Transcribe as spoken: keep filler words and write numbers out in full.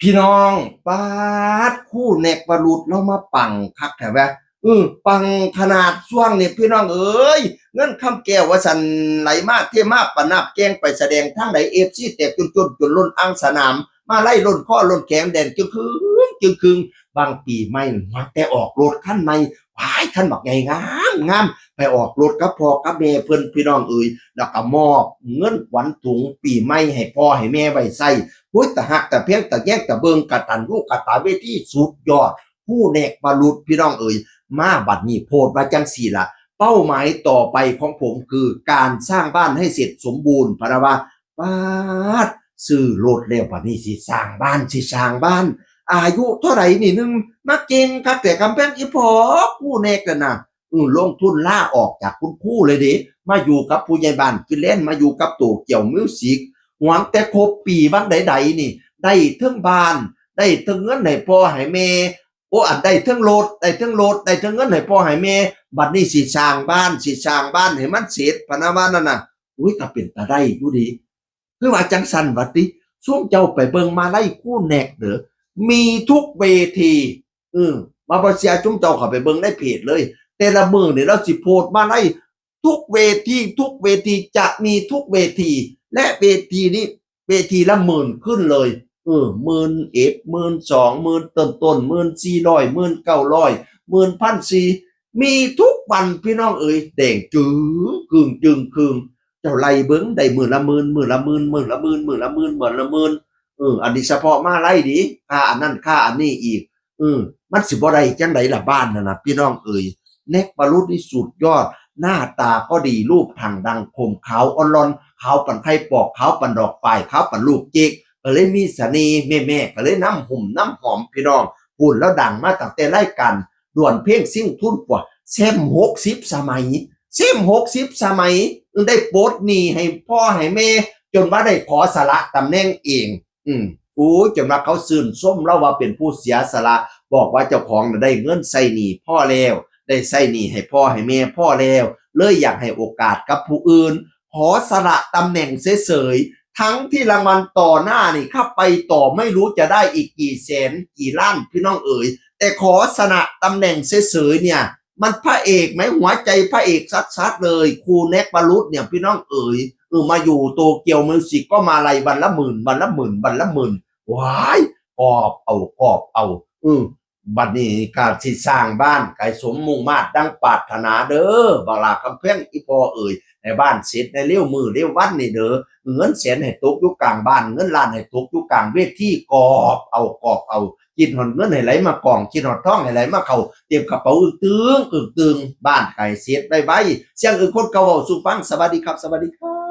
พี่น้อง ป๊าด คู่แน็กวรุษเรามาปังคักแท้แวะ อือ ปังขนาดช่วงนี้พี่น้องเอ๋ย เงินคำแก้วว่าสันไหลมาเทมาปะนับแกงไปแสดงทางไหน เอฟซี แตกจนจนจนล้นอ่างสนาม มาไล่ล้นข้อล้นแขนแดนจึงคืงจึงคืง บางปีใหม่หวังแต่ออกรถคันใหม่ หวายคันบักใหญ่งามงาม ไปออกรถกับพ่อกับแม่เพิ่นพี่น้องเอ๋ย แล้วก็มอบเงินขวัญถุงปีใหม่ให้พ่อให้แม่ไว้ใช้ โอ้ย ตะฮักตะแพงตะแยงตะเบิ่งกะตันยูกะตะเวทีสุดยอด คู่แน็กวรุษพี่น้องเอ๋ย มาบัดนี้โพดว่าจังสี่ละ เป้าหมายต่อไปของผมคือการสร้างบ้านให้เสร็จสมบูรณ์ พะนะว่า ป๊าด ซื้อรถแล้วบัดนี้สิสร้างบ้าน สิสร้างบ้าน อายุเท่าไหร่นี่หนึ่ง มาเก่งคักแต่กำแพงอีพอ คู่แน็กนั่นน่ะ อือ ลงทุนลาออกจากคุณครูเลยเด้ มาอยู่กับผู้ใหญ่บ้านฟินแลนด์ มาอยู่กับโตเกียวมิวสิก หวังแต่ครบปีวันใดๆนี่ ได้เทิงบ้าน ได้เทิงเงินให้พ่อให้แม่ โอ้ อันได้เทิงรถ ได้เทิงรถ ได้เทิงเงินให้พ่อให้แม่ บัดนี้สิสร้างบ้าน สิสร้างบ้านให้มันเสร็จ พะนะว่านั่นน่ะ อุ้ย ก็เป็นตาได้อยู่ดี คือว่าจังซั่นว่าติ ซุมเจ้าไปเบิ่งมาลัยคู่แน็กเด้อ มีทุกเวที อือ ว่าบ่เชื่อซุมเจ้าเข้าไปเบิ่งในเพจเลย แต่ละมื้อนี่เราสิโพสต์มาลัยทุกเวที ทุกเวที จะมีทุกเวที และเวทีนี้ เวทีละหมื่นขึ้นเลย เออ หมื่นเอ็ด หมื่นสอง หมื่นต้นๆ หมื่นสี่ร้อย หมื่นเก้าร้อย หมื่นพันสี่ มีทุกวันพี่น้องเอ๋ย แดงจึงครึงจึงครึง เจ้าไล่เบิ่งได้มื้อละหมื่น มื้อละหมื่น มื้อละหมื่น มื้อละหมื่น มื้อละหมื่น เออ อันนี้เฉพาะมาลัยเด้ ค่าอันนั้น ค่าอันนี้อีก เออ มันสิบ่ได้จังใดล่ะบ้านนั่นน่ะ พี่น้องเอ๋ย แน็กวรุษนี่สุดยอด หน้าตาก็ดี รูปร่างดังคม ขาวอ่อนหล่อน ขาวปานไข่ปอก ขาวปานดอกฝ้าย ขาวปานลูกเจ๊ก ก็เลยมีเสน่ห์ แม่ๆ ก็เลยนำหอมนำหอมพี่น้อง พู้นแล้วดังมาตั้งแต่รายการดวลเพลงชิงทุนกว่า แชมป์หกสิบสมัย แชมป์หกสิบสมัย ได้ปลดหนี้ให้พ่อให้แม่ จนว่าได้ขอสละตำแหน่งเอง อืม โอ้ย จนว่าเขาชื่นชมเราว่าเป็นผู้เสียสละ บอกว่าเจ้าของน่ะได้เงินใช้หนี้พอแล้ว ได้ใช้หนี้ให้พ่อให้แม่พอแล้ว เลยอยากให้โอกาสกับผู้อื่น ขอสละตำแหน่งเฉยๆ ทั้งที่รางวัลต่อหน้านี่ ถ้าไปต่อไม่รู้จะได้อีกกี่แสนกี่ล้านพี่น้องเอ๋ย แต่ขอสละตำแหน่งเฉยๆเนี่ย มันพระเอกไหม หัวใจพระเอกชัดๆเลย ครูแน็กวรุษเนี่ยพี่น้องเอ๋ย เออ มาอยู่โตเกียวมิวสิกก็มาลัยวันละหมื่น วันละหมื่น วันละหมื่น ว้าย กอบเอา กอบเอา เออ บัดนี้ก็สิสร้างบ้าน ก็ให้สมมุ่งมาดดังปรารถนาเด้อ บักหล่ากำแพงอีพ่อเอ๋ย ให้บ้านเสร็จในเร็วมื้อเร็ววันนี่เด้อ เงินแสนให้ตกอยู่กลางบ้าน เงินล้านให้ตกอยู่กลางเวที กอบเอา กอบเอา คิดฮอดเงินให้ไหลมากอง คิดฮอดทองให้ไหลมาเข้า เต็มกระเป๋าอึ้งตึง อึ้งตึง บ้านก็ให้เสร็จไวๆ เสียงอึ้งคนเก่าเว้าสู่ฟัง สวัสดีครับ สวัสดีครับ